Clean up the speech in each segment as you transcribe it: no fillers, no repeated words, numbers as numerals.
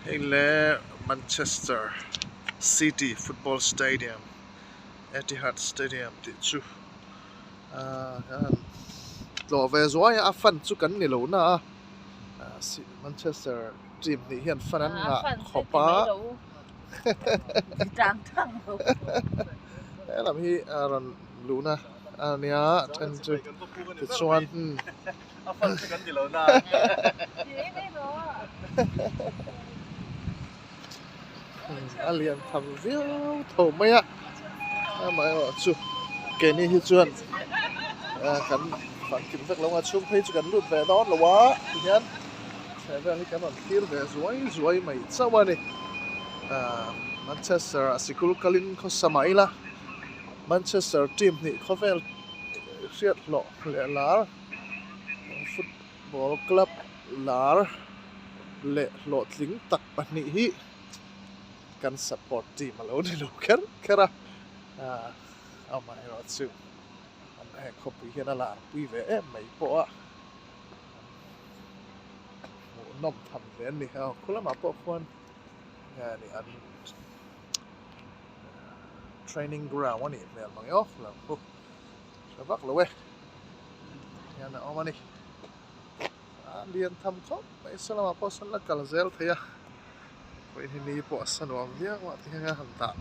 Hei le Manchester City football stadium Etihad stadium tih chu ahh kan han tlawh ve zuai a a fan chu kan ni lo na a ahh Manchester team hnih hian fan an ngah khawp a he lam hi a rawn luhna a nia a then chu tichuan a lian tham viau tho mai a amaherawhchu keini hi chuan kan fangkim vek lo a chhung phei chu kan lut ve dawn lo a tihian chheh vel hi kan rawn thlir ve zuai zuai mai chauh a ni Manchester ah sikul kalin khawsa mah ila Manchester team hnih khawvel hriat hlawh leh lar football club lar leh hlawhtling tak pahnih hi kan support team a lo ni lo kher kher a ah amaherawhchu an he khawpui hian a lar pui ve em mai pawh a hmuhnawm tham hle a ni aw khu lamah pawh khuan nge ni an training ground a nih hmel mang e aw lam khu hre vak lo e hian a awm a ni a lian tham khawp mai saw lamah pawh sawn la kal zel thei a vawiin hi ni pawh a sa nuam viau a ti hian a han dah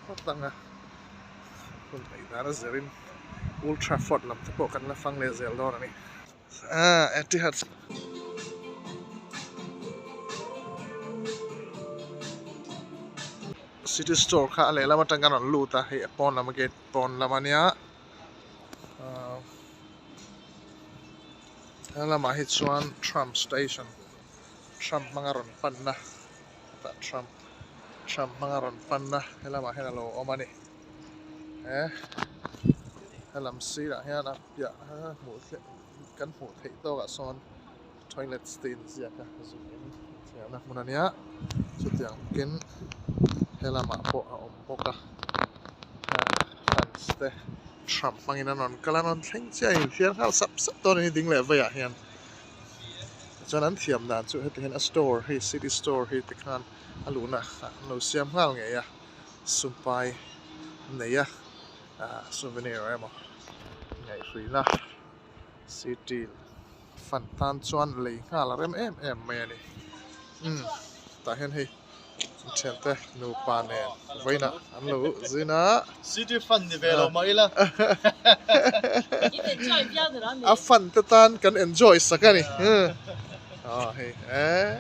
phawt ang a hun neih dan a zir in Old Trafford lam te pawh kan la fang leh zel dawn a ni ah Etihad. City store kha a lehlam atang kan rawn lut a hei a pawn lam a gate pawn lam a nia ahh he lamah hi chuan tram station tram hmanga rawn panna tah tram tram hmanga rawn panna he lamah hian a lo awm a ni he helam sirah hian a piah hmuh kan hmuh theih tawkah sawn toilet te inziak a zuk in thiamna hmun a nia chutiang bawkin he lamah pawh a awm bawk a fans te tram hmangin an rawn kal a an rawn thleng chiah a inthiar nghal sap sap dawn a ni ding leh veiah hian tichuan an thiam dan chu heti hian a store hi city store hi tikhan a luhna an lo siam nghal ngei a sumpai nei a ah souvenir emaw ngaihhruina city fan tan chuan lei nghal a rem em em mai a ni umm tah hian hei thiante nupa nen vawiinah an lo zin a city fan ni ve lo mah ila a fan te tan kan enjoy sak a ni ah hei eh.